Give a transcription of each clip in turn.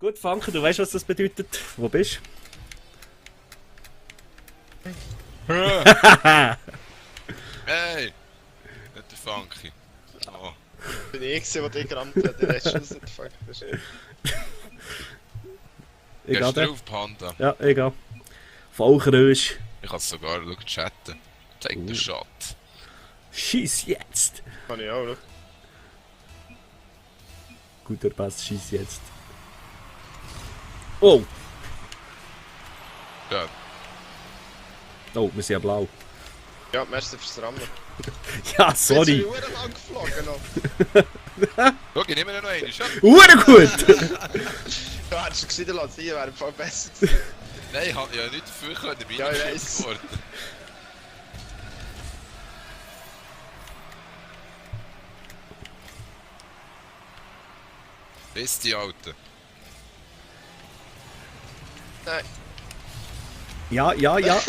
Gut, Funke, du weißt, was das bedeutet. Wo bist du? Hey! Nicht der Funky. Oh. Bin ich der dich gerammt hat, der letzte rausgefallen ist. Ich Gehst du gehe. drauf, Panda? Ja, ich gehe. Vollkrösch. Ich kann sogar chatten. Take the shot. Schieß jetzt! Kann ich auch, schau. Guter Pass, schieß jetzt. Oh! Ja, Oh, wir sind ja blau. Ja, merci fürs Rammen. Ja, sorry. Ich bin zu lang geflogen noch. schau, ich nehme noch einen, schon? Gut! Du hättest gescheiter lassen, hier wäre im Fall besser gewesen. Nein, ich habe ja nicht dafür können, bin Ja, ich ich weiss. geworden. Bist die Alte. Nein, Ja, ja, ja.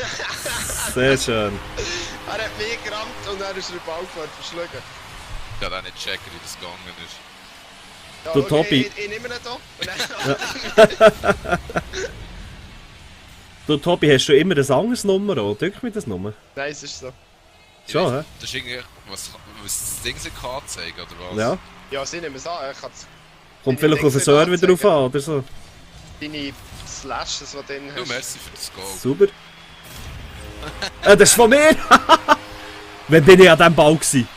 Sehr schön. er hat mich gerammt und dann ist er den Ball gefahren, verschlagen. Ich habe auch nicht checken, wie das gegangen ist. Ja, Du, schau, Tobi. Ich nehme ihn hier. Und dann... Du, Tobi, hast du immer ein anderes Nummer, oder? Drück mir das Nummer. Nein, es ist so. Schon, hä? Das ist irgendwie, was das Ding sich anzeigen, oder was? Ja. Ja, sie nehmen es an. Ich kann Kommt Deine vielleicht auf den Dings Server nicht drauf an, oder so. deine Slashes, die du drin Du, hast. merci für das Goal. Super. Das ist von mir! Wann bin ich an diesem Ball gewesen?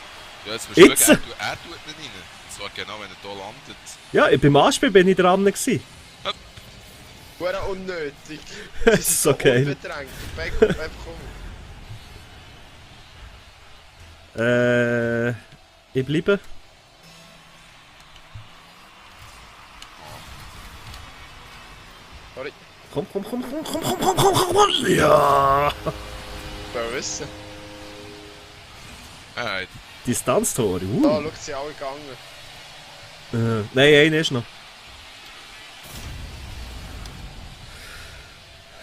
Ja, jetzt musst du Jetzt? schauen, er tut nicht rein. Das war genau, wenn er hier landet. Ja, beim Anspiel bin ich dran gewesen. Hure unnötig. Das ist so geil. Unbedrängt. Weg, komm. Ich bleibe. Sorry, Komm. Ja! ich will wissen. Nein, Distanztore. Da, schau, sie alle gegangen. Nein, einer ist noch.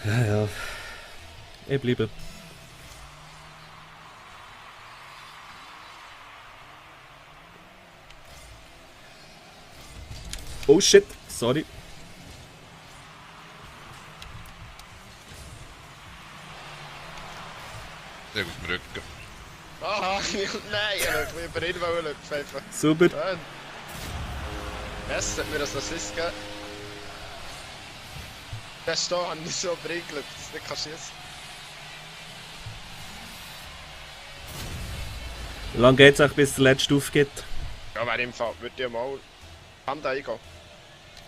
Ja. Ich bleibe. Oh shit, sorry. der auf dem Rücken. Aha, nein, ich wollte über ihn hüpfen einfach. Super. Schön. Yes, hat mir das Assist gegeben. Der Stehen hat mich so bringelt, dass du nicht schiessen kannst. Wie lange geht's auch, bis der letzte aufgeht? Ja, wäre im Fall, würde ich mal Hand eingehen.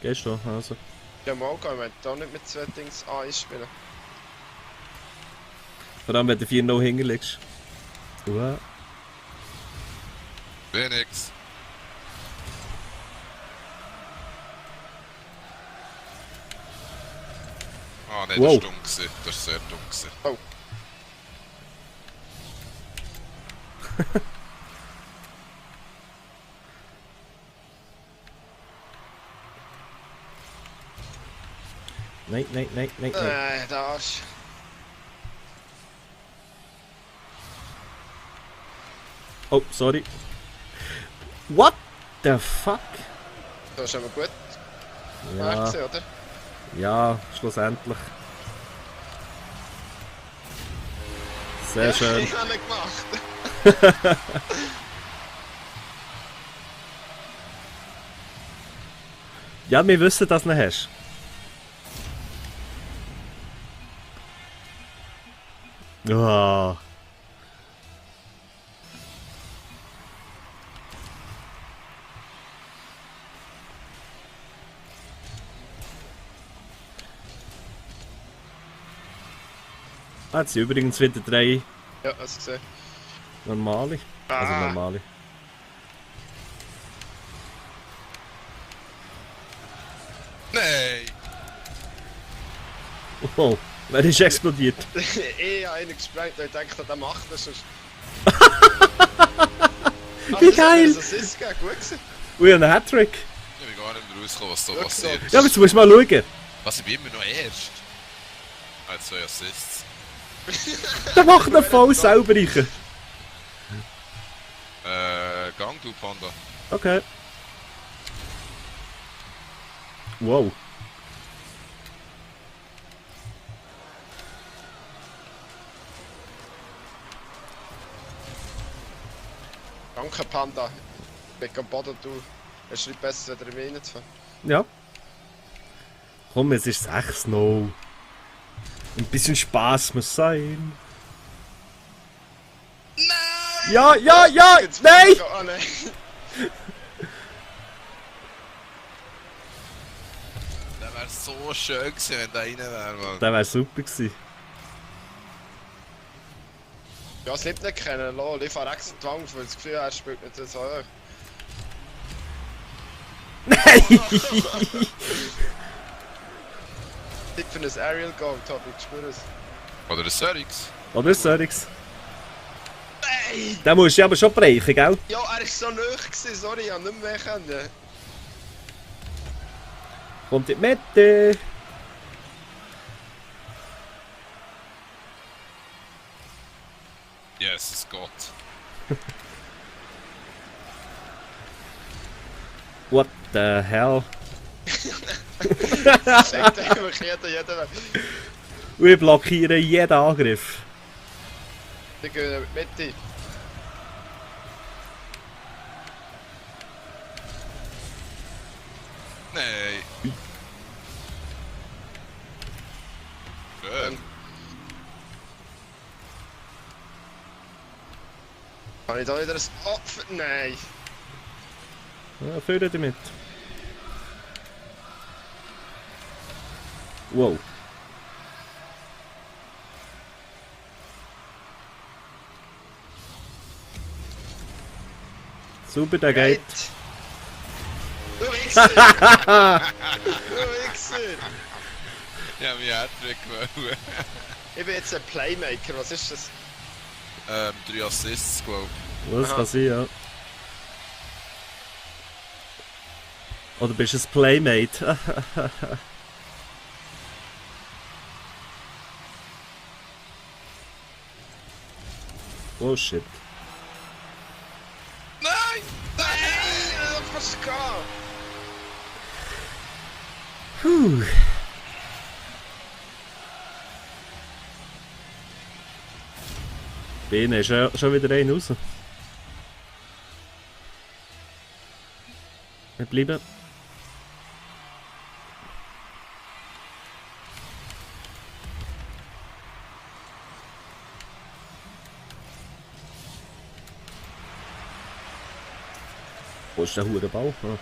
Gehst du? Also. Ja, mal gehen, ich möchte da nicht mit zwei Dings A spielen. Vor allem, wenn du 4-0 hinlegst. Wow. Phoenix. Ah, nein, Wow. das war dumm gewesen. Das war sehr dumm gewesen. Oh. Nein. Nein, das ist... Oh, sorry. What the fuck? Das ist aber gut. Ja, Gewesen, oder? ja, schlussendlich. Sehr schön. Ich habe nicht gemacht. Ja, wir wissen, dass du ihn hast. Ah. Jetzt sind übrigens wieder 3 Ja, hast du gesehen. normale. Also Ah. normale. Nein! Oh, wer ist explodiert? Ich habe einen gesprengt und ich dachte, der macht das sonst. Wie geil! Das ist gut gewesen. Ui, ein Hattrick. Ich bin gar nicht mehr rausgekommen, was da Schau passiert so. ist. Ja, aber jetzt musst du mal schauen. Was, ich bin immer noch erst? Ah, 2 Assists. Der macht ihn voll selber rein. Gang du, Panda. Okay. Wow. Danke, Panda. Ich bin am Boden, du. Es ist nicht besser, wieder im reinzufahren. Ja. Komm, es ist 6-0. Ein bisschen Spaß muss sein. Nein! Ja, ja, ja! Jetzt Nein! Oh nein! Der wäre so schön gewesen, wenn der rein wäre, Mann. Das wäre super gewesen. Ja, es nicht kennen, lol. Ich fahre extra die Wand, weil das Gefühl er spielt nicht so hoch. Nein! Ich für ein Aerial Goal, Tobi, ich spüre es. Oder ein Sörix. Oder ist Sörix? Nein! Den musst du aber schon brechen, gell? Ja, er war so nahe gewesen, sorry, ich konnte nicht mehr können. Kommt in die Mitte. Jesus Gott. What the hell? Sagt einfach jeder. Wir blockieren jeden Angriff. Die gehen mit Mitte. Nein. Schön. Kann ich da wieder ein Opfer? Nein! Ja, führen damit. Wow. Super, der geht. Du Wichser! Du Wichser! Ja, mein Hattrick wollen. Ich bin jetzt ein Playmaker, was ist das? 3 Assists, glaub ich. Das Aha. kann sein, ja. Oder bist du ein Playmate? Oh shit. Nein! Nein! Was geht? Puh. Bene ist schon wieder ein raus. Wir bleiben. Wo ist der Hurenball? Ah.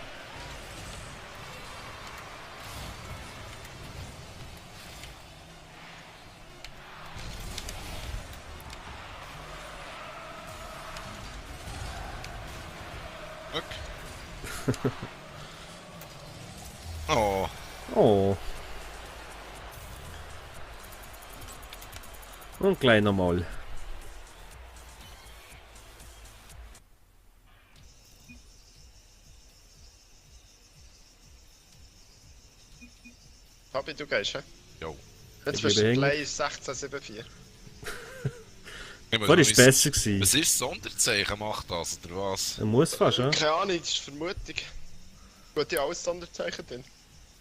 Okay. Oh. Oh. Und gleich nochmal. Tobi, du gehst, hä? Jo. Jetzt Ich bist du bleibe Play 1674. Ich muss War noch ist besser gewesen. Was ist das Sonderzeichen? Macht das, oder was? Er muss fast, ja? Keine Ahnung, das ist Vermutung. Gut, ja, alles Sonderzeichen drin.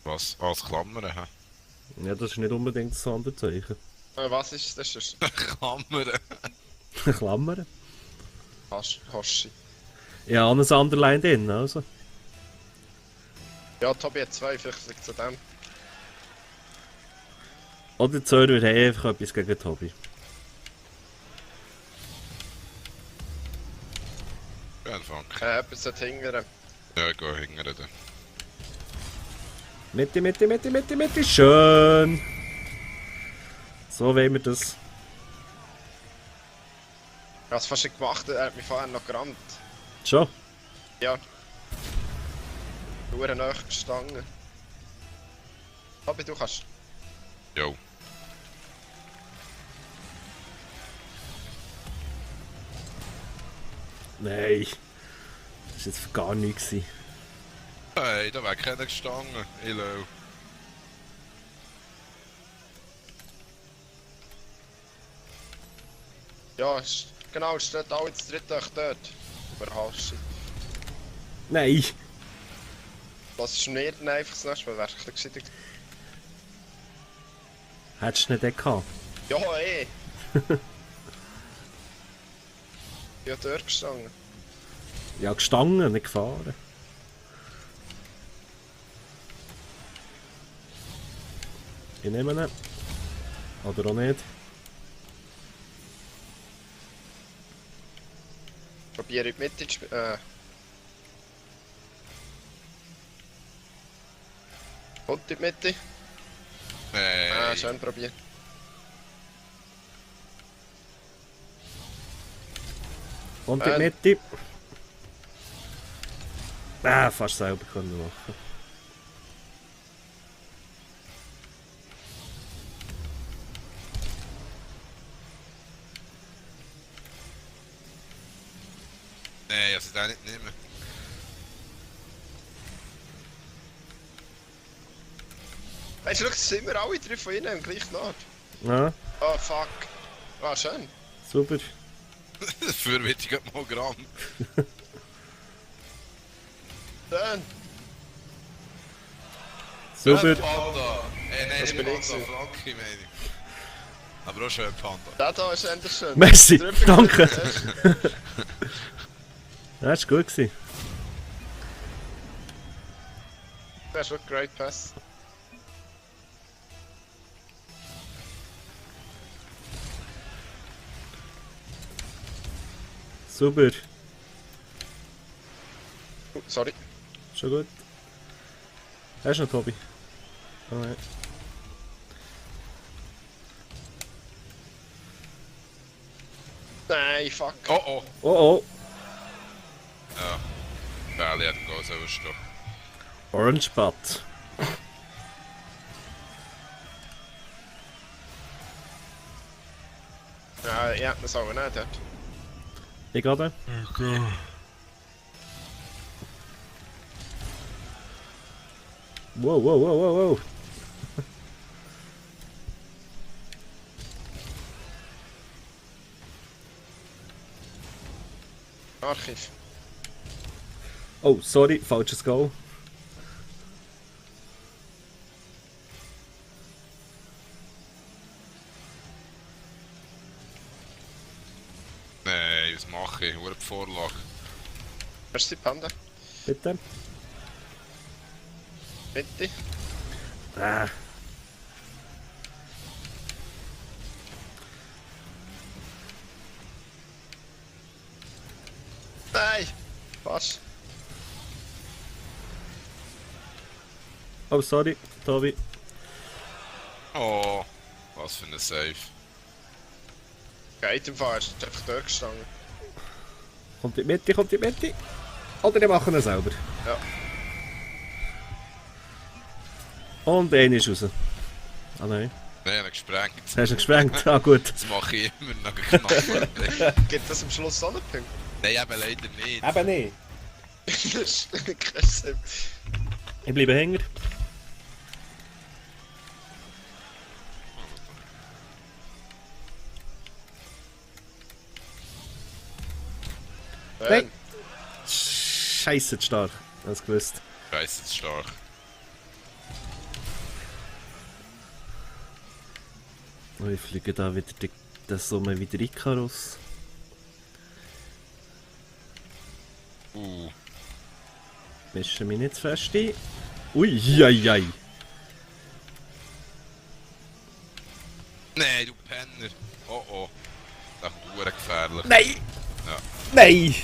Was? Als Klammern, hä? Ja, das ist nicht unbedingt das Sonderzeichen. Was ist das? Das ist Klammern. Klammern. Hoshi. Ja, ein Underline drin, also. Ja, Tobi hat 2, vielleicht liegt es an dem. Oder die Server haben einfach etwas gegen Tobi. Ja, Funk. Jemand sollte hingern. Ja, ich gehe hingern. Mitte, Mitte, Mitte, Mitte, Mitte. Schön. So wollen wir das. Ich habe es fast nicht gemacht, er hat mich vorher noch gerannt. Schon. Ja. Nur nahe gestanden. Tobi, du kannst. Jo. Nein. Das war jetzt gar nichts. gewesen. Hey, da wäre keiner gestanden. Hello. Ja, genau, es steht auch jetzt dritte Tag dort. Überhascht. Nein. Lass es mir dann einfach das nächste Mal, wäre ich gescheiter. Hättest du nicht den gehabt? Ja, Ich bin ja dort gestanden. Ja, gestanden, nicht gefahren. Ich nehme ihn. Oder auch nicht. Probiere in die Mitte zu spielen. Und in die Mitte. Nein. Schön probiert. Und in die Mitte. Fast selber können machen. Nein, also den nicht nehmen. Weißt du, es sind wir alle drei von ihnen im gleichen Ort. Ja, Oh fuck. Ah, schön. super. Dafür wird ich gerade mal Gramm. Schön. Super. Panda. Nein, Das nicht bin Panda, ich gewesen. Frankie meine ich. Aber auch schön Panda. Der da ist endlich schön. Merci, Trüffel- danke. Ja, das war gut gewesen. Das ist wirklich great pass. Super. Sorry. Schon gut. Hast du noch Tobi? Oh, nein. Nein, fuck. Oh oh. Oh oh. Ja. Bälle hat ihn so stehen. Orange Butt. Ja, das haben wir nicht dort. Ich gerade. Wow, wow, wow, wow, wow. Archiv. Oh, sorry, falsches Goal. Nein, was mache ich? Wo die Vorlage? Merci, Panda. Bitte. Mitte. Ah. Nein! Was? Oh, sorry, Tobi. Oh, was für ein Save. Geht im Fall, er ist einfach durchgestanden. Kommt in die Mitte, kommt in die Mitte. Oder die machen ihn selber. Ja. Und einer ist raus. Ah nein. Nein, er hat gesprengt. Hast du ihn gesprengt? Ah gut. Das mache ich immer noch knapp. Gibt das am Schluss auch einen Punkt? Nein, eben leider nicht. Eben nicht. Das ist kein Sinn. Ich bleibe hängen. Nein. Scheiße, zu stark. Das gewusst. Scheiße, zu stark. Oh, ich fliege da wieder das Sommer wieder Icarus. Mischen mich nicht zu fest ein. Ui, jai. Nein, du Penner. Oh oh. Das ist verdammt gefährlich. Nein! Ja. Nein!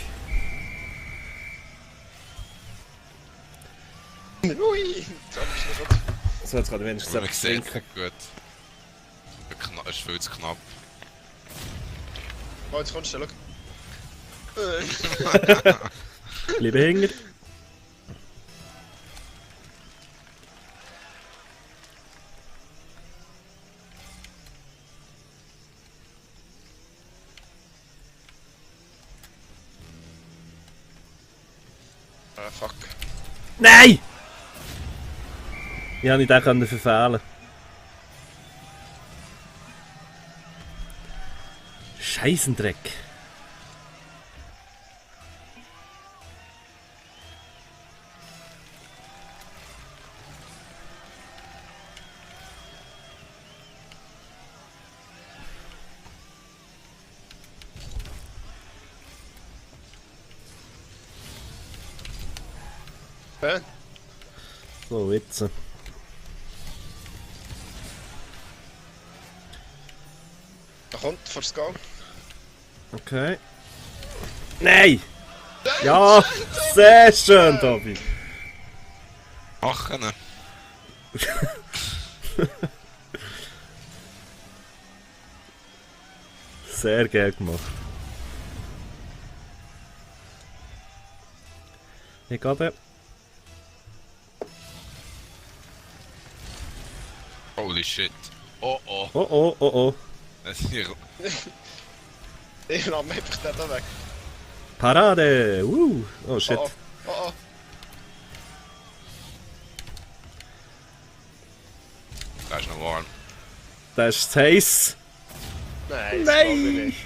Ui! Jetzt hab ich noch gut. So, jetzt kann ich wenigstens Man etwas sieht trinken. gut. Es ist viel zu knapp. Oh, jetzt kommst du, schau. Bleibe hängen. Ah, fuck. Nein! Ich habe nicht den verfehlen. Scheissendreck. Schön. So, jetzt. Da kommt vors Goal. Okay. Nein! Ja, sehr schön, Tobi. Machen. Sehr geil gemacht. Ich gehe. Holy shit. Oh oh. Oh oh, oh oh. Ich ramme einfach den da weg. Parade! Oh shit. Oh oh. Oh oh. Das ist noch warm. Das ist zu heiß. Nein, das glaub ich Nein! nicht.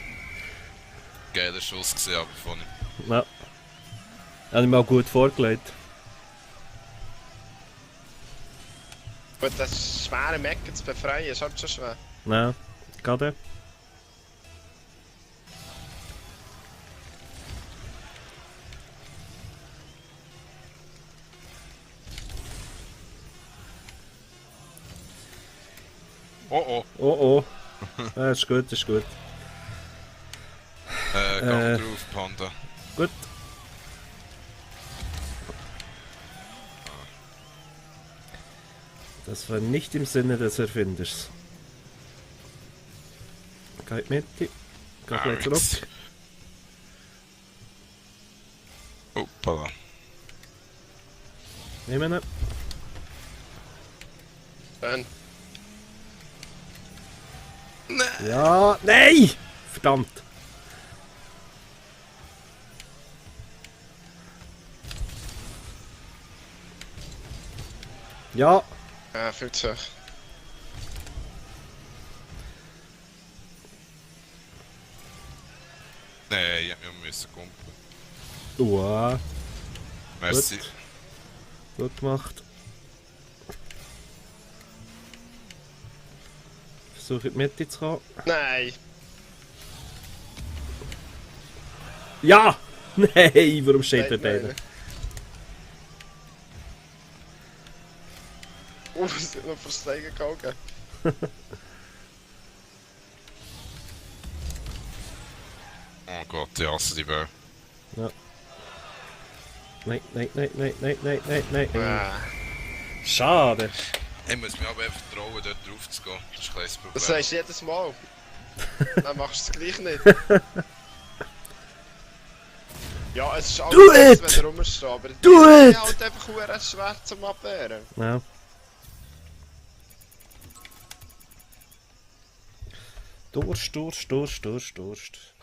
Geiler Schuss gesehen, aber von ihm. Ja. Habe ich mal gut vorgelegt. Gut, das schwere Mecken zu befreien ist halt schon schwer. Ja, gerade. Oh oh. Oh oh. Ja, ist gut, ist gut. Gang drauf, Panda. Gut. Das war nicht im Sinne des Erfinders. Geht mit. Geht gleich zurück. Hoppala. Nehmen ihn. Schön. Ja, nein! Verdammt! Ja, Ja, viel zu hoch. Nein, ich hab mich müssen kumpeln. wow, Merci. gut gemacht. Versuche in die Mitte zu kommen. Nein! Ja! Nein, warum steht der Nein, beide? nein. Wir sind noch fürs Zeigen gegangen. Oh Gott, ich hasse die Böll. Ja. Nein, nein, nein, nein, nein, nein, nein, nein. Ah. Schade. Ich muss mich aber einfach trauen, dort drauf zu gehen. Das ist ein kleines Problem. Das sagst du jedes Mal. Dann machst du es gleich nicht. Ja, es ist Do alles, it! wenn er rumsteht, aber Do die it! ist halt einfach verdammt schwer zum Abwehren. Ja. Durst, Durst, Durst, Durst, Durst.